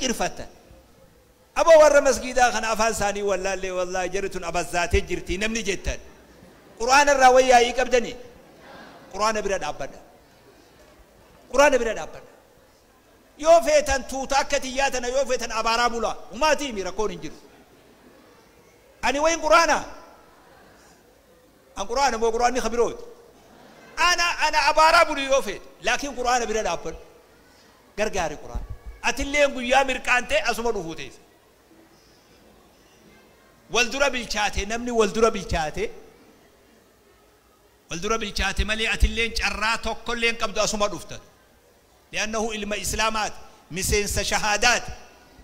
Liqirfattan. Aboo warra masgiidaa kana afaan isaanii wallaallee wallaahi jarri tun abazzaatee jirti namni jettan. Qur'aana irraa wayyaa'ii qabdanii? Qur'aana bira dhaabbadha. Qur'aana bira dhaabbadha. Yoo feetan tuuta akka tiyyaa tana yoo feetan abaaraa bulaa. Humaatii mi rakkoon hin jiru. Ani wayin Qur'aana? An Qur'aana moo Qur'aanni ka birooti? Ana ana abaaraa buli yoo feete. Laakiin Qur'aana bira dhaabbadhu. Gargaari Qur'aana. Atilleen guyyaa mirqaantee asuma dhufuu teessa. Wal dura bilchaate namni wal dura bilchaate wal dura bilchaate malee atilleen carraa tokkollee hin qabdu asuma dhuftan. Li'annahu ilma islaamaati miseensa shahaadaati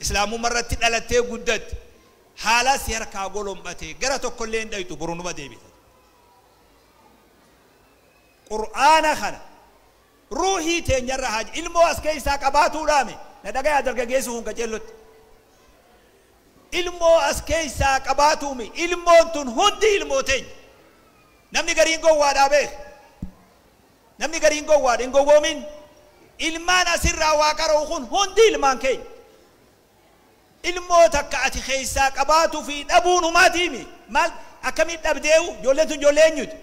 islaamumma irratti dhalattee guddatte haala si harkaa golom'ate gara tokkollee hin dhayxu boru numa deebita. Qur'aana kana ruuhii teenyarra haa ilmoo as keessaa qabaatuudhaame na dhagayaa dargaggeessi kun qaceellotti. Ilmoo as keessaa qabaatuumi ilmoon tun hundi ilmoo teenya. Namni gariin gowwaadhaa beek. Namni gariin gowwaadha hin gowwoomin. Ilmaan asirraa waa qara'u kun hundi ilmaan keenya. Ilmoo takka ati keessaa qabaatuu fi dhabuun humaatiimi. Maal akkamiin dhabdeewu ijoolleen tun ijoollee eenyuti?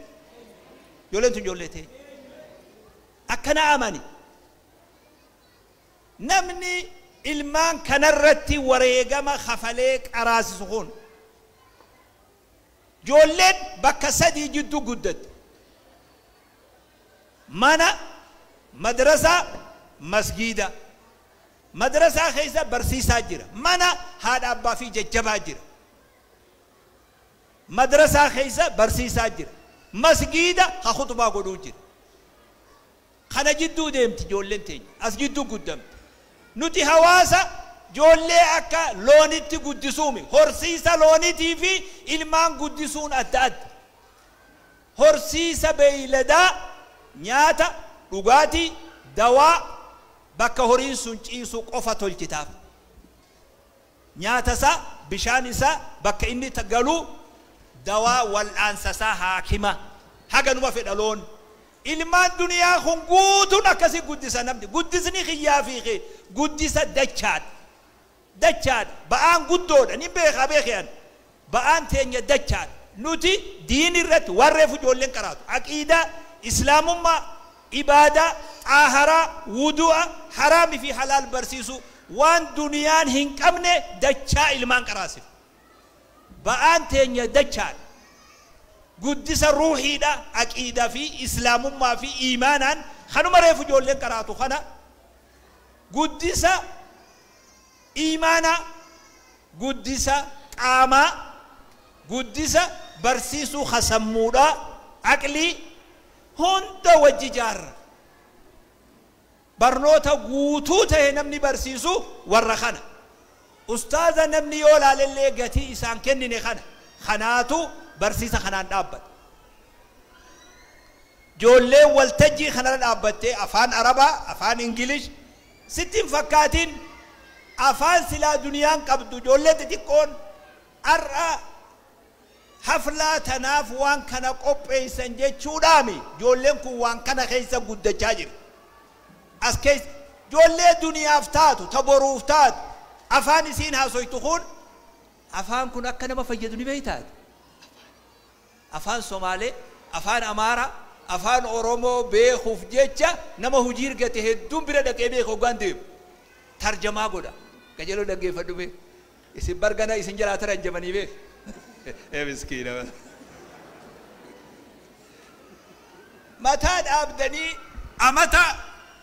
Ijoolleen tun ijoollee teenya. Akkana amani. Namni ilmaan kanarratti wareegama kafalee qaraasisu kun ijoolleen bakka sadii jidduu guddatte. Mana, madrasaa, masgiida. Madrasaa keessa barsiisaa jira. Mana haadha abbaa fi jajjabaa jira. Madrasaa keessa barsiisaa jira. Masgiida ha khutbaa godhuu jira. Kana jidduu deemti ijoolleen teenya. As jidduu guddamti. Nuti hawaasa ijoollee akka loonitti guddisuumi. Horsiisa loonitii fi ilmaan guddisuun adda adda. Horsiisa beeyladaa nyaata, dhugaatii, dawaa bakka horiin sun ciisu qofa tolchitaaf. Nyaata isaa, bishaan isaa, bakka inni galu, dawaa wal'aansa isaa haakima. Haganuma fedha loon. Ilmaan duniyaa kun guutuun akkasii guddisa namni. Guddisni kiyyaa fi kee guddisa dachaadha. Dachaadha. Ba'aan guddoodha. Ni beekaa beekee Ba'aan teenya dachaadha. Nuti diin irratti waan reefu ijoolleen qaraatu. Aqiidaa, islaamummaa, ibaadaa, xaaharaa, wudu'a, haraami fi halaal barsiisuu waan duniyaan hin qabne dachaa ilmaan qaraasif. Ba'aan teenya dachaadha. Guddisa ruuhiidha, aqiidaa fi islaamummaa fi iimaanaan kanuma reefu ijoolleen qaraatu kana guddisa iimaanaa, guddisa qaamaa, guddisa barsiisuu hasammuudhaa, aqlii hunda wajji jaarra. Barnoota guutuu ta'e namni barsiisu warra kana. Ustaaza namni yoo laalellee gatii isaan kennine kana. Kanaatu barsiisa kanaan dhaabbata. Ijoolleen waltajjii kanarra dhaabbattee afaan Arabaa, afaan Ingilish sitti hin fakkaatin afaan silaa duniyaan qabdu ijoollee xixiqqoon har'a haflaa tanaaf waan kana qopheessan jechuudhaami ijoolleen kun waan kana keessa guddachaa jira. As keessa ijoollee duniyaaf taatu, ta boruuf taatu, afaan isiin haasoytu kun afaan kun akka nama fayyadu ni beektaati. Afaan Somaalee, afaan Amaaraa, afaan Oromoo beekuuf jecha nama hojii argate hedduun bira dhaqee beeku hoggaan deemu. Tarjamaa godha. Qajeeloo dhaggeeffadhu beeku. Isin bargana isin jalaa taranjamanii beeku. Ee miskiina. Mataa dhaabdanii amata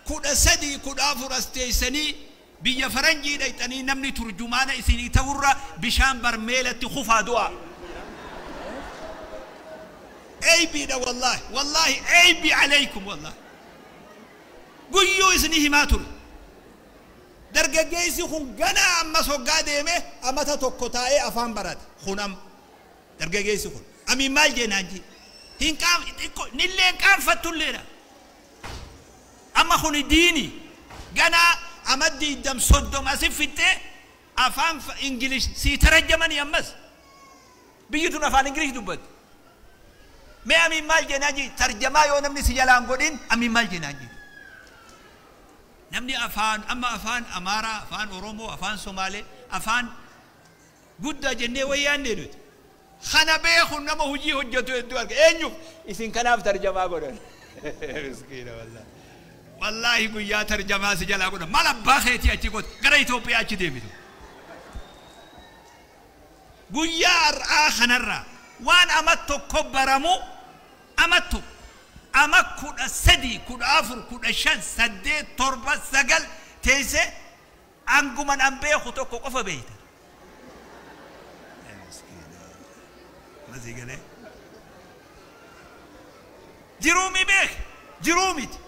13 14 as teessanii biyya faranjii dhaqxanii namni turjumaana isinii ta'urra bishaan barmeelatti kufaa du'a. Eybiidha wallaahi wallaahi eybi alaykum wallaahi. Guyyuu isinii himaa ture. Dargaggeessi kun ganaa ammas hoggaa deeme amata tokko taa'ee afaan barata. Kun amma dargaggeessi kun amiin maal jeenaan jee hin qaam xiqqoo nillee hin qaanfattulleedha. Amma kuni diini ganaa ama 20 30 asi fixxee afaan Ingilish sii tarajjamanii ammas biyyi tun afaan Ingilish dubbatti. Mee amiin maal jeenaan jee tarjamaa yoo namni si jalaan godhin amiin maal jeenaan jee. Namni afaan amma afaan Amaaraa, afaan Oromoo, afaan Somaalee, afaan guddaa jennee wayyaannee nuti. Kana beeku nama hojii hojjetu hedduu arga. Eenyuuf isin kanaaf tarjamaa godhan. Miskiina wallaahi. Wallaahi guyyaa tarjamaa si jalaa godhan. Maal abbaa keetii achi goote gara Itoophiyaa achi deebitu. Guyyaa har'aa kanarraa waan ama tokko baramu ama tokko ama 13 14 15 8 7 9 teesse anguman an beeku tokko qofa beeyta. Mazigalee jiruu mi beek jiruu miti.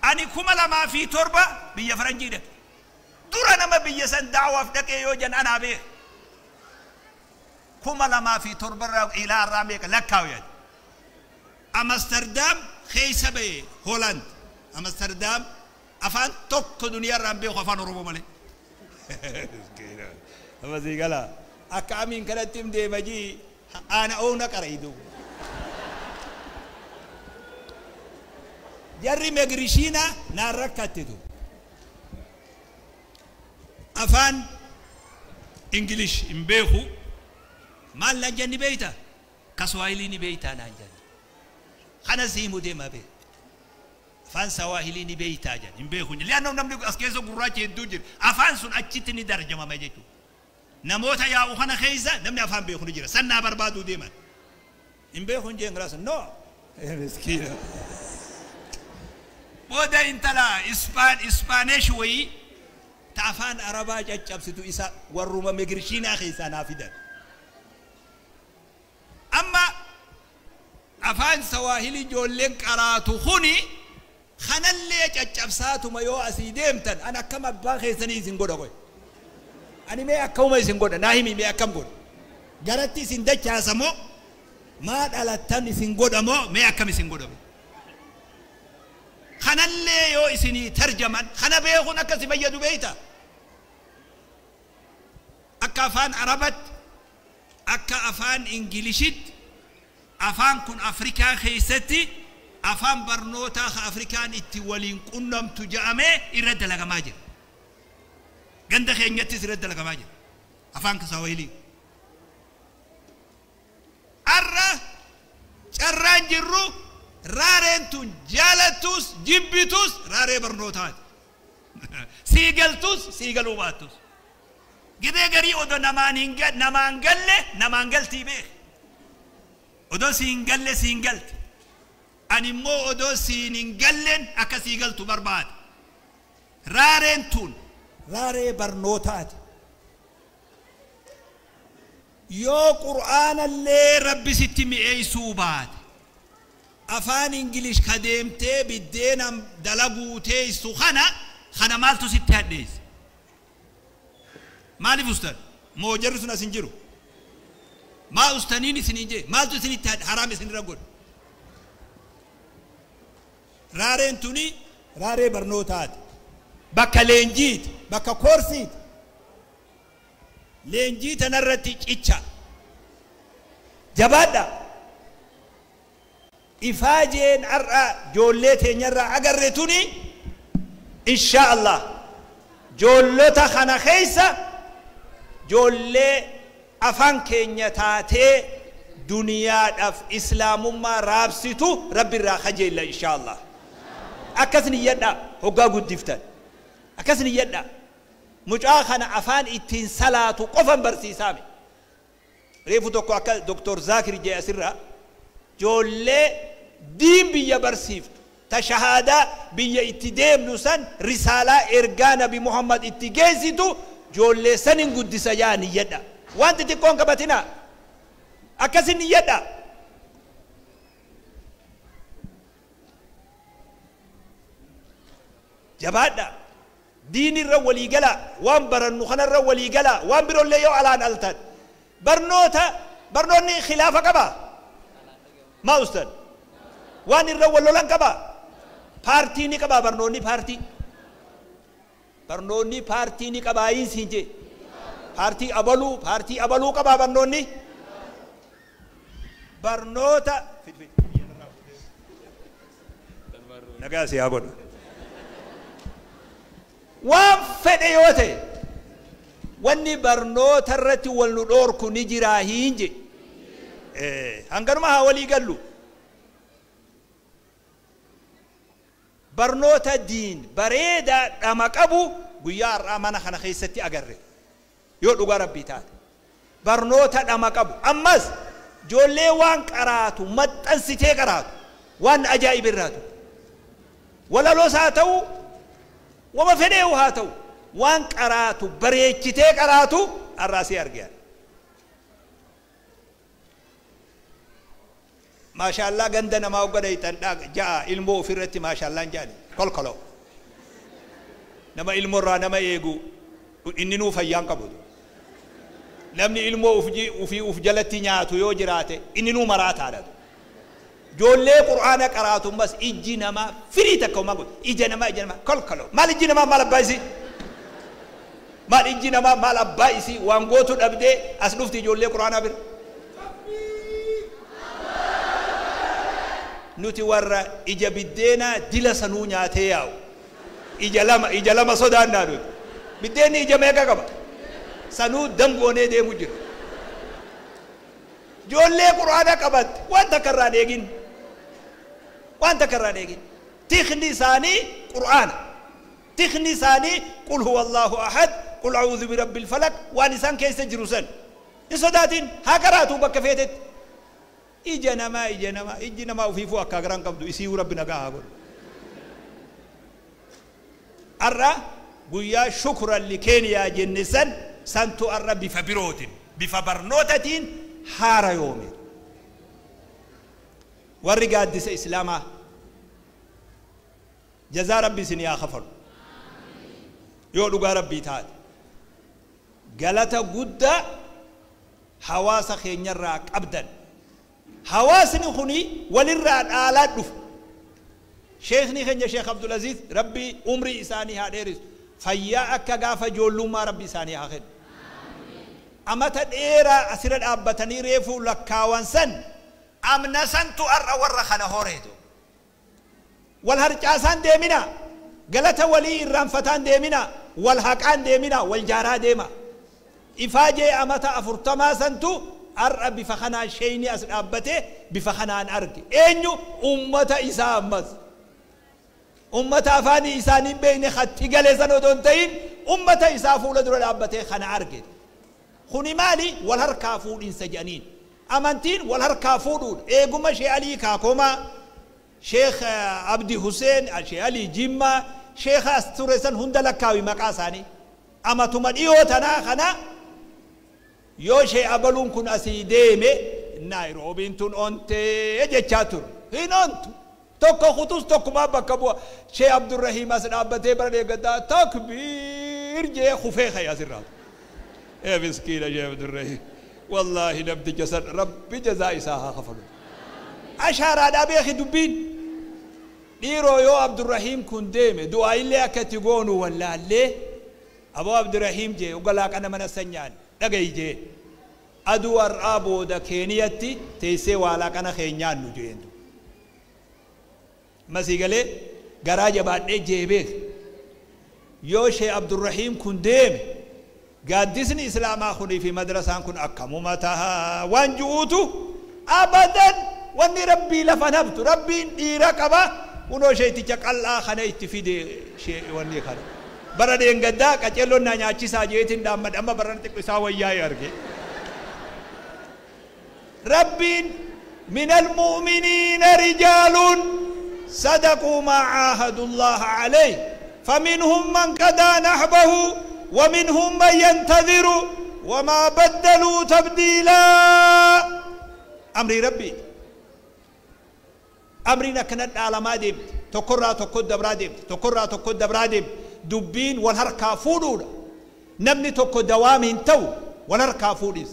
Ani 2007 biyya faranjii dhaqe. Dura nama biyya san da'waaf dhaqee yoo jan anaa beek. 2007 irraa ilaa irraa meeqa lakkaa'u yaad. Amsterdam keessa ba'e Holland. Amsterdam afaan tokko duniyaa irraa hin beeku afaan Oromoo malee. Mazigalaa. Akka amiin kanatti him deema jii ana oona qara iduu. Jarri megrishiina naan rakkattitu. Afaan Ingilish hin beeku. Maal naan jenni beeyta? Kaswaahilii ni beeytaa naan jenni. Kana si himu deema beek. Afaan Sawaahilii ni beeytaa jenni hin beeku. Li'aanna namni as keessa gurraacha hedduu jira. Afaan sun achitti ni darjamama jechuudha. Namoota yaa'u kana keessa namni afaan beeku ni jira. Sannaa barbaaduu deeman. Hin beeku hin jeen galaasa. No. Miskiina. Booda intala Ispaanesh wayii ta afaan Arabaa caccabsitu isa warruma migirshiinaa keessaa naa fidan. Amma afaan Sawaahilii ijoolleen qaraatu kuni kanallee caccabsaatuma yoo asii deemtan an akkam abbaa keessanii isin godha qoy. Ani mee akkamuma isin godha naa himi mee akkam godha. Garatti isin dachaasa moo maa dhalattan isin godha moo mee akkam isin godha. Kanallee yoo isinii tarjaman kana beekuun akka si fayyadu beeyta. Akka afaan Arabatti akka afaan Ingiliishitti afaan kun Afrikaa keessatti afaan barnootaa ka Afrikaan itti waliin qunnamtu jedhamee irra dalagamaa jira. Ganda keenyattis irra dalagamaa jira. Afaan Kiswahilii. Arra carraan jirru raareen tun jaalattus jibbitus raaree barnootaati. Sii galtus sii galuu baattus. Gidee garii odoo namaan galle namaan galtii beek. Odoo siin galle siin galti. Ani immoo odoo siin hin galleen akka sii galtu barbaada. Raareen tun raaree barnootaati. Yoo Qur'aanallee Rabbi sitti mi'eessuu baate afaan Ingilish ka deemtee biddeena dalaguu teessu kana maaltu sitti hadheesse? Maaliif ustan? Moo jarri sun as hin jiru? Maa ustaniin isin hin jee? Maaltu isinitti haraam isinirra godhe? Raareen tuni raaree barnootaati. Bakka leenjiiti, bakka koorsiiti. Leenjii tanarratti cicha. Jabaadha. Ifaajeen har'a ijoollee teenyarraa agarre tuni insha Allah ijoollota kana keessa ijoollee afaan keenya taatee duniyaadhaaf islaamummaa raabsitu Rabbi irraa kajeella insha Allah. Akkas niyyadha hoggaa guddiftan. Akkas niyyadha. Mucaa kana afaan ittiin salaatu qofan barsiisaame. Reefu tokko akka Doktor Zaakir jee asirraa ijoollee diin biyya barsiiftu ta shahaadaa biyya itti deemnu san risaalaa ergaa Nabi Muhammad itti geessitu ijoollee san hin guddisa yaa niyyadha. Wanti xiqqoon qabatinaa. Akkasin niyyadha. Jabaadha. Diin irra walii gala waan barannu kanarra walii gala waan biroollee yoo alaan altan. Barnoonni khilaafa qaba. Maa ustan? Waan irra wal lolan qaba. Paartii ni qaba barnoonni paartii. Barnoonni paartii ni qaba siin jee. Paartii abaluu qaba barnoonni. Barnoota nagaa si haa godhu. Waan fedhe yoo ta'e wanni barnoota irratti wal nu dhoorku ni jiraa hin je. Hanganuma haa walii gallu. Barnoota diin bareedaa dhama qabu guyyaa har'aa mana kana keessatti agarre yoo dhugaa rabbii taate. Barnoota dhama qabu ammas ijoollee waan qaraatu maxxansitee qaraatu waan ajaa'ib irraatu walaloos haa ta'u wama fedheewu haa ta'u waan qaraatu bareechitee qaraatu har'aasii argee. Maashaallah ganda namaa hogga dhayxan ja'a ilmoo ofirratti maashaallaan jedhani kolkoloo nama ilmoo irraa nama eegu inni nuu fayyaan qabu. Namni ilmoo ufii uf jalatti nyaatu yoo jiraate inni nuu maraataadha. Ijoollee qur'aana qaraatu ammas ijji namaa firii takka uumaa godhu ija namaa kolkoloo maal ijji namaa maal abbaa isii maal ijji namaa maal abbaa isii waan gootu dhabdee as dhufti ijoollee qur'aanaa bira. Nuti warra ija biddeenaa dila sanuu nyaatee yaa'u ija lama sodaannaa nuti biddeenni ija meeqa qaba sanuu damgoonee deemu jira. Ijoollee qur'aana qabatte waan takka irraa eegin waan takka irraa eegin tikni isaanii qur'aana tikni isaanii qul huwa allahu ahad qul a'uudhu birabbil falaq waan isaan keessa jiru san hin sodaatin haa qaraatu bakka feetetti. Ija namaa ija namaa ijji namaa ofiifuu akka agaraan qabdu isii rabbi nagaa haa godhu. Har'a guyyaa shukran li keeniyaa jenne san santu har'a bifa birootiin bifa barnootatiin haara yoome. Warri gaaddisa islaamaa jazaa rabbi isin haa kafalu yoo dhugaa rabbii taate galata guddaa hawaasa keenyarraa qabdan. Hawaasni kuni walirraa dhaalaa dhufu. Sheekni keenya Sheekh Abdulaziz rabbi umrii isaanii haa dheerisu. Fayyaa akka gaafa ijoollummaa rabbi isaanii haa kennu. Amata dheeraa asirra dhaabbatanii reefuu lakkaawan san amna santu har'a warra kana horeetu. Wal harcaasaan deemina. Galata walii irraanfataan deemina. Wal haqaan deemina. Wal jaaraa deema. Ifaajee amata 40 santu har'a bifa kanaan sheeyni as dhaabbate bifa kanaan arge. Eenyu ummata isaa ammas. Ummata afaanii isaanii hin beekne hatti galee san otoo hin ta'in ummata isaa fuula dura dhaabbatee kana arge. Kuni maali? Wal harkaa fuudhinsa jedhaniin. Amantiin wal harkaa fuudhuudha. Eeguma Sheekh Alii Kaakomaa, Sheekh Abdi Huseen, Sheekh Alii Jimmaa, Sheekh as ture san hunda lakkaawi maqaa isaanii. Amatuma dhiyoo tanaa kana yoo shee abaluun kun asii deeme Naayiroobiin tun ontee jechaa ture. Hin ontu. Tokko kutus tokkumaa bakka bu'a. Shee Abdurrahiim as dhaabbatee bara deeggataa takbiir jee kufee ka'e asirraa. Ee miskiina Shee Abdurrahiim. Wallaahi namticha san rabbi jazaa isaa haa kafalu. Ashaaraadhaa beeki dubbiin. Dhiiroo yoo Abdurrahiim kun deeme du'aa illee akka itti goonu wallaallee aboo Abdurrahiim jee ogolaa mana sanyaan dhagayi jee. Aduu har'aa booda Keeniyatti teessee waalaa kana keenyaan nu jeentu. Masii galee garaa jabaadhee jeebeef yoo Shee Abdurrahiim kun deeme gaaddisni islaamaa kunii fi madrasaan kun akkamuma tahaa waan ju'uutu abadan wanni rabbii lafa nabtu rabbiin dhiira qaba kunoo sheeticha qal'aa kana itti fide wanni kana. Bara deengaddaa qaceelloon naa nyaachisaa jeetiin dhaammadhe amma bara xiqqoo isaa wayyaa'ee arge. Rabbiin من المؤمنين رجال صدقوا ما عاهدوا الله عليه فمنهم من قضى نحبه ومنهم من ينتظر وما بدلوا تبديلا. أمري ربي أمرنا كانت على ما ديمت تقرأ تقود برادم تقرأ تقود برادم دبين والهركا فولولا نمني تقو دوام تو والهركا فوليس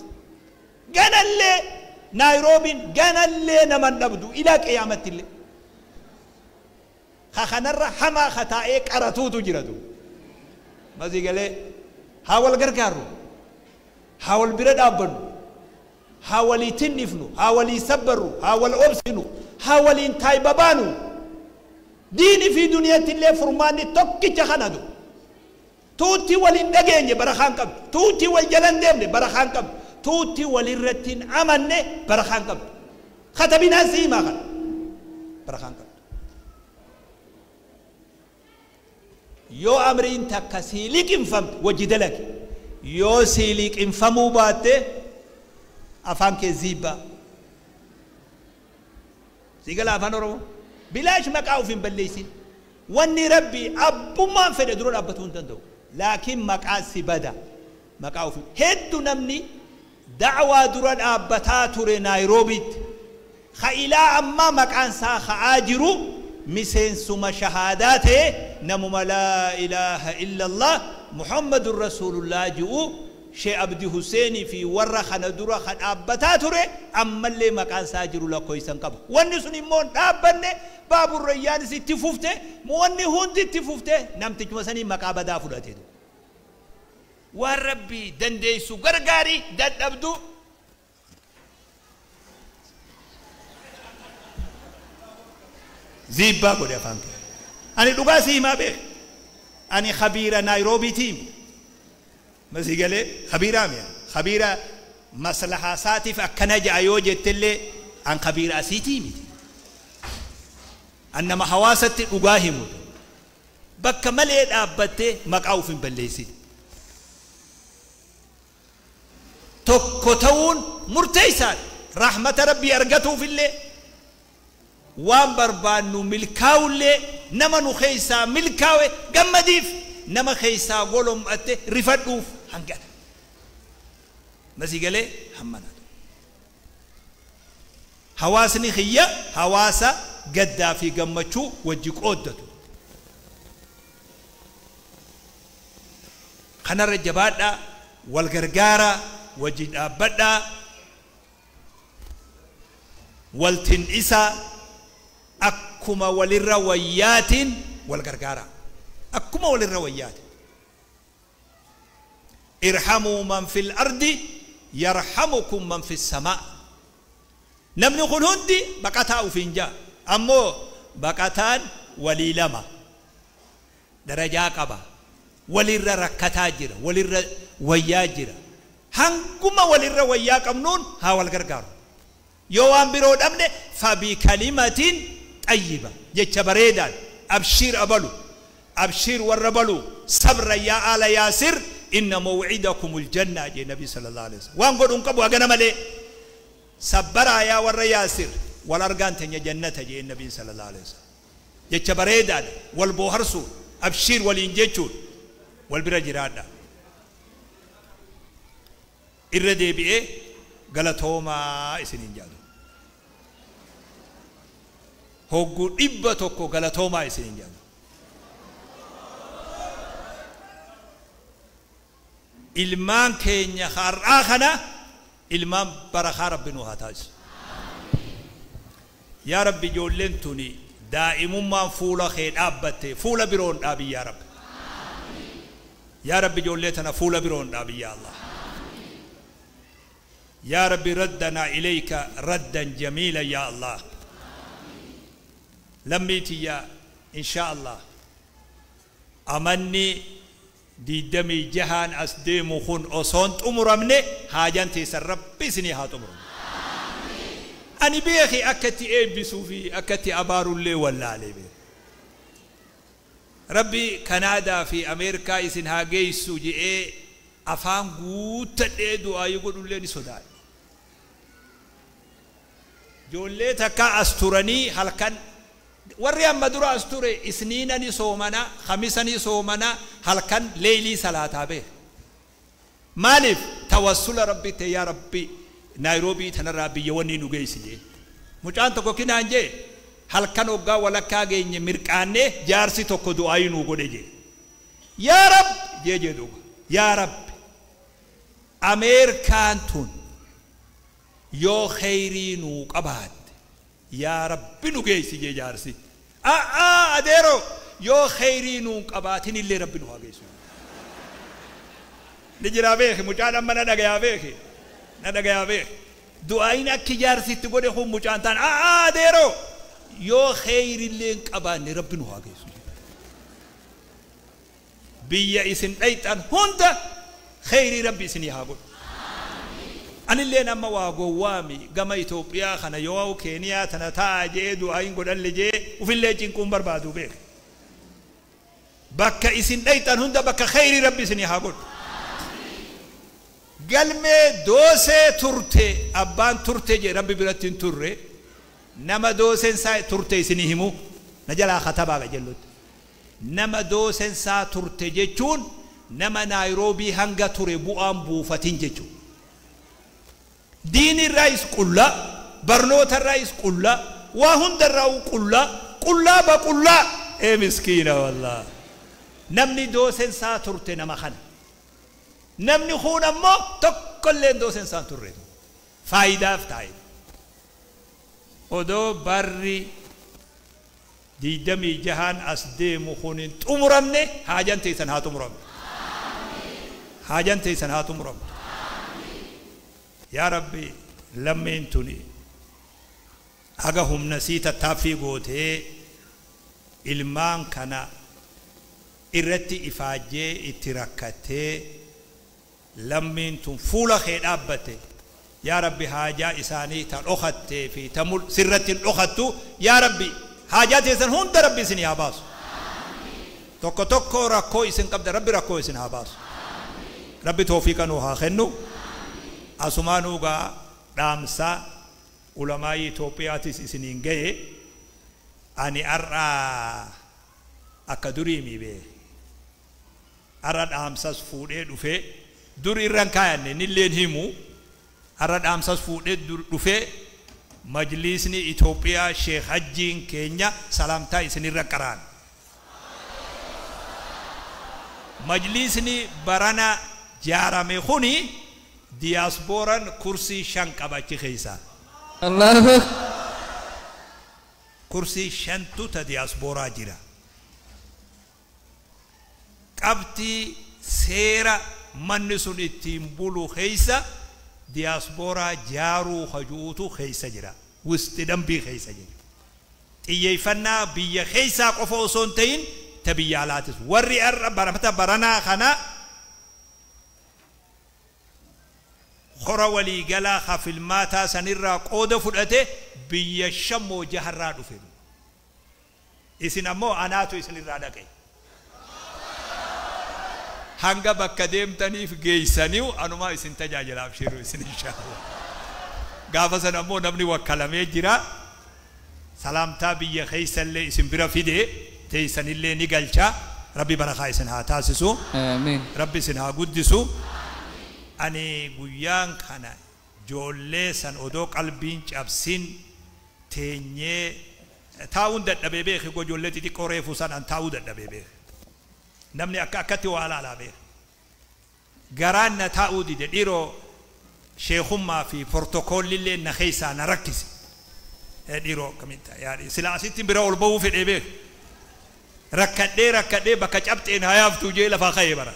جنا اللي نيروبي جنا اللي نمن نبدو إلى قيامة اللي خخنر حما خطائك أرتوتو جردو ما زي قال حاول قرقارو حاول برد أبنو حاول يتنفنو حاول يسبرو حاول أبسنو حاول ينتاي بابانو ديني في دنيا اللي فرماني توكي تخندو Tuutti wal hin dhageenye barakaan qabdu. Tuutti wal jalan deemne barakaan qabdu. Tuutti walirratti hin amanne barakaan qabdu. Katabinaan si himaa kana barakaan qabdu. Yoo amriin takka sii liqinfamte wajji dalage. Yoo sii liqinfamuu baatte afaan kee ziibbaa. Sii gala afaan Oromoo? Bilaash maqaa of hin balleessin. Wanni Rabbi abbummaan fedhe dura dhaabbatuu hin danda'u. Laakiin maqaa si bada. Maqaa ofi hedduu namni da'waa dura dhaabbataa ture Naayiroobiitti. Ka ilaa ammaa maqaan isaa ka'aa jiru miseensuma shahaadaa ta'e namuma laa ilaaha illallah Muhammadun Rasuulullah ji'u Shee Abdi Huseenii fi warra kana dura ka dhaabbataa ture ammallee maqaan isaa jiru lakkoofsan qaba. Wanni sun immoo hin dhaabbanne, baaburrayyaanis itti fufte, wanni hundi itti fufte, namtichuma sanii maqaa badaa fudhate. Waan Rabbi dandeessu gargaari, dadhabdu ziibbaa godhe afaan kee. Ani dhugaa si himaa beek. Ani khabiira Naayiroobiitiin. Masii galee khabiiraa mi'a. Khabiira maslahaa isaatiif akkana ja'a yoo jettellee an khabiira asiitii miti. An nama hawaasatti dhugaa himu. Bakka malee dhaabbattee maqaa of hin balleessin. Tokko ta'uun murteessaadha. Rahmata Rabbii argatuufillee waan barbaannu milkaa'ullee nama nu keessaa milkaa'e gammadiif nama keessaa golom'atte rifadhuuf hangana. Masii galee hammana. Hawaasni kiyya hawaasa gaddaa fi gammachuu wajji qooddatu. Kanarra jabaadhaa, wal gargaaraa, wajji dhaabbadhaa, wal tin'isaa, akkuma walirra wayyaatiin wal gargaaraa. Akkuma walirra wayyaatiin. Irhamuu man fil ardi yarhamukum man fis samaa. Namni kun hundi baqataa ufiin jaa. Ammoo baqataan walii lama. Darajaa qaba. Walirra rakkataa jira. Walirra wayyaa jira. Hanguma walirra wayyaa qabnuun haa wal gargaaru. Yoo waan biroo dhabne fabikalimatiin xayyiba jecha bareedaan abshiir abalu abshiir warra balu sabra yaa aala yaasir inna mawcidakumul janna jee nabi sallallahu alaihi wasallam. Waan godhuun qabu hagana malee sabbaraa yaa warra yaasir wal argaan teenya jannata jee nabi sallallahu alaihi wasallam. Jecha bareedaan wal booharsuun abshiir waliin jechuun wal bira jiraadha. Irra deebi'ee galatoomaa isiniin jaadu. Hogguu 100 galatoomaa isiniin jaadu. Ilmaan keenya har'aa kana ilmaan barakaa Rabbi nu haa taasisu. Yaa Rabbi ijoolleen tuni daa'imummaan fuula kee dhaabbatte fuula biroon dhaabi yaa Rabbi. Yaa Rabbi ijoollee tana fuula biroon dhaabi yaa Allah. يا ربي ردنا إليك ردا جميلا يا الله. لميتي يا إن شاء الله أمني دي دمي جهان أسديم خون أصنت أمرمني هاجنتي سر ربي سني هات أمرم. أني بيخي أكتي إيه بسوفي أكتي أبارو اللي ولا علي بي. ربي كندا في أمريكا إسن هاجي سوجي إيه أفهم قوت إيه دعاء يقولوا لي سوداي. Ijoollee takka as turanii halkan warri amma dura as ture isniina ni soomana, khamisa ni soomana, halkan leeylii salaataa bee. Maaliif tawassula Rabbi ta'e yaa Rabbi Naayiroobii tanarraa biyya wanni nu geessi jee. Mucaan tokko kinaan jee halkan hoggaa walakkaa geenye mirqaannee jaarsi tokko du'aayii nuu godhe jee. Yaa Rabbi jee jee duuba yaa Rabbi Ameerikaan tun yoo kheyrii nuu qabaatte yaa Rabbi nu geessi jee jaarsi. A'aa adeeroo yoo kheyrii nuu qabaatin illee Rabbi nu haa geessu. Ni jiraa beeki mucaan amma na dhagayaa beeki na dhagayaa beeki. Du'aayin akki jaarsitti godhe kun mucaan taan a'aa adeeroo yoo kheyrii illee hin qabaanne Rabbi nu haa geessu. Biyya isin dhayxan hunda kheyrii Rabbi isinii haa godhu. Anilleen amma waa gowwaami gama Itoophiyaa kana yoo Keeniyaa tana taa'a jee du'aa hin godhalle jee ufillee cinquun barbaadu beek. Bakka isin dhayxan hunda bakka kheyrii Rabbi isinii haa godhu. Galmee doosee turte abbaan turte jee Rabbi biratti hin turre nama dooseen isaa turte isinii himu na jalaa katabaa qajellutti. Nama dooseen isaa turte jechuun nama Naayiroobii hanga ture bu'aan buufatin jechuudha. Diini irraayis qullaa, barnoota irraayis qullaa, waa hunda irraa qullaa, qullaa ba qullaa. Ee miskiina wallaa. Namni dooseen isaa turte nama kana. Namni kun ammoo tokkolleen dooseen isaa turre. Faayidaaf taa'e. Odoo barri 26 as deemu kun hin xumuramne haajan teessan haa xumuramne. Haajan teessan haa xumuramne. Yaa Rabbi, lammiin tuni haga humna sii tattaaffii gootee ilmaan kana irratti ifaajjee itti rakkattee lammiin tun fuula kee dhaabbatte. Yaa Rabbi, haajaa isaanii ta dhokattee fi ta sirratti hin dhokattu, yaa Rabbi, haajaa teessan hunda Rabbi isin haa baasu. Tokko tokko rakkoo isin qabda, Rabbi rakkoo isin haa baasu. Rabbi toofiiqa nuu haa kennu. Asumaanuu gaa dhaamsa ulamaayii Itoophiyaatis isiniin gaye. Ani har'a akka durii bee har'a dhaamsas fuudhee dhufee dur irran kaayanne nilleen himu. Har'a dhaamsas fuudhee dhufee majliisni Itoophiyaa Sheekh Hajjiin keenya salaamtaa isinirra qaraan. Majliisni barana jaarame kuni diyaaspooran kursii 5 qaba achi keessaa. Allahu Kursii 5tu ta diyaaspooraa jira. Qabxii seera manni sun ittiin bulu keessa diyaaspooraa jaaruu hajuutu keessa jira. Wisti dambii keessa jira. Xiyyeeffannaa biyya keessaa qofa osoo hin ta'in ta biyya alaatis. Warri har'a baramata baranaa kana hora waliigalaa hafilmaataa sanirraa qooda fudhate biyya 5 6rraa dhufe. Isin ammoo anaatu isinirraa dhaqe. Hanga bakka deemtaniif geessaniu anumaa isin tajaajilaaf shiru isin inshaallah. Gaafa sana ammoo namni wakkalamee jira. Salaamtaa biyya keessallee isin bira fide teessanillee ni galcha. Rabbi barakaa isin haa taasisu. Amiin. Rabbi isin haa guddisu. Ani guyyaan kana joollee san odoo qalbiin cabsin teenyee taa'uun dadhabee beeke gojoollee xixiqqoo reefu san an taa'uu dadhabee beeke. Namni akka akkatti waa ilaalaa beeke. Garaan na taa'uu dide dhiiroo sheekummaa fi portokoolillee na keessaa na rakkise. Dhiiroo akkamitti yaadi sila asitti bira ol ba'uu fedhee beeke. Rakkadhee rakkadhee bakka cabxeen hayaaftuu jee lafaa ka'ee bara.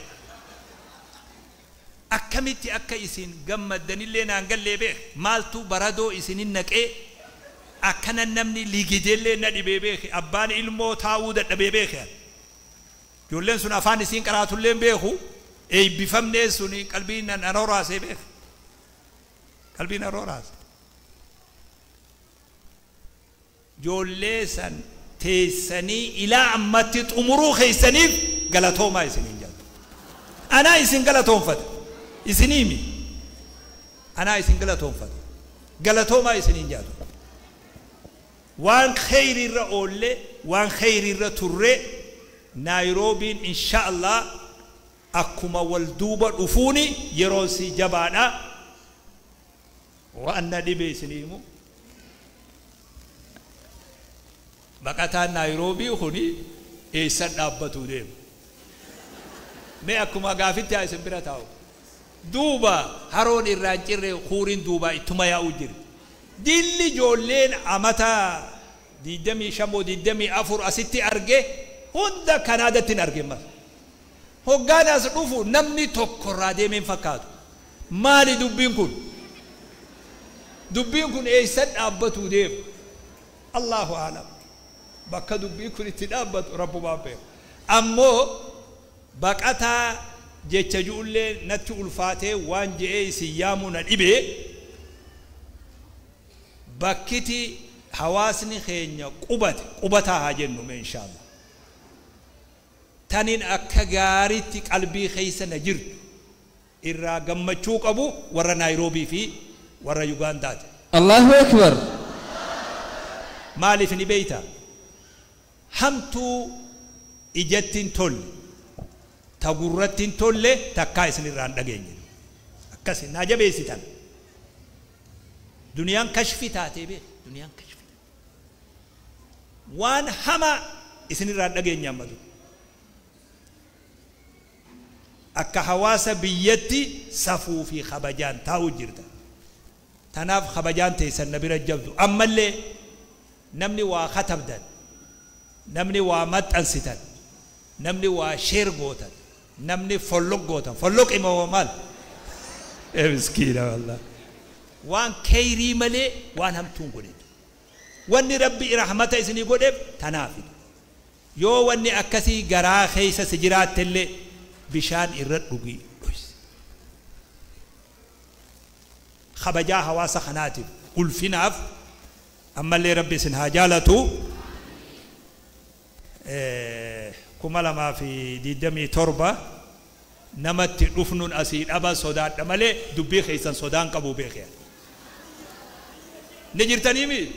Akkamitti akka isin gammaddanillee naan gallee beek maaltu baradoo isinin naqee akkana namni ligideellee na dhibee beeke abbaan ilmoo taa'uu dadhabee beeke. Ijoolleen sun afaan isiin qaraatullee beeku eebbifamnee suni qalbiin nan rooraasee beeke. Qalbiin nan rooraase. Ijoollee san teessanii ilaa ammatti xumuruu keessaniif galatoomaa isiniin jedha. Anaa isin galatoonfata. Isiniimi. Anaa isin galatoonfata. Galatoomaa isiniin jedha. Waan kheyriirra oollee waan kheyriirra turree Naayiroobiin insha Allah akkuma wal duuba dhufuuni yeroon si jabaadha. Waan na dhibee isinii himu. Baqataan Naayiroobii kuni eessan dhaabbatuu deema? Mee akkuma gaafitti haa isin bira taa'u. Duuba haroon irraa hin cirre huuriin duubaa ittuma yaa'uu jira. Dilli ijoolleen amata 25 moo 24 asitti arge hunda Kanaadatti hin arge mas. Hoggaan as dhufu namni tokko irraa deemee hin fakkaatu. Maali dubbiin kun? Dubbiin kun eessan dhaabbatuu deema? Allahu a'lam. Bakka dubbiin kun itti dhaabbatu Rabbumaan beeka. Ammoo Baqataa jecha ju'ullee natti ulfaatee waan je'ee isin yaamuu na dhibee bakkiti hawaasni keenya qubate qubataa haa jennu mee inshaallah. Tanin akka gaariitti qalbii keessa na jirtu irraa gammachuu qabu warra Naayiroobii fi warra Yugaandaati. Allahu Akbar. Maaliif ni beeyta? Hamtuu ijatti hin tolle, ta gurratti hin tolle takkaa isin irraa hin dhageenye. Akkasi naa jabeessitan. Duniyaan kashfi taatee beek, duniyaan kashfi. Waan hamaa isin irraa hin dhageenye amma dura. Akka hawaasa biyyatti safuu fi kabajaan taa'u jirta. Tanaaf kabajaan teessan na bira jabdu. Ammallee namni waa katabdan, namni waa maxxansitan, namni waa sheer gootan, namni folloq gootan. Folloq ima maal? Miskiina wallah. Waan keyrii malee waan hamtuun godhe. Wanni Rabbi rahmata isinii godheef tanaafi. Yoo wanni akkasii garaa keessa si jiraattellee bishaan irra dhugii dhoysi. Kabajaa hawaasa kanaatiif ulfinaaf ammallee Rabbi isin haa jaalatu. 2027 namatti dhufnuun asii dhaba sodaadha malee dubbii keessan sodaan qabu beekee. Ni jirtanii mi?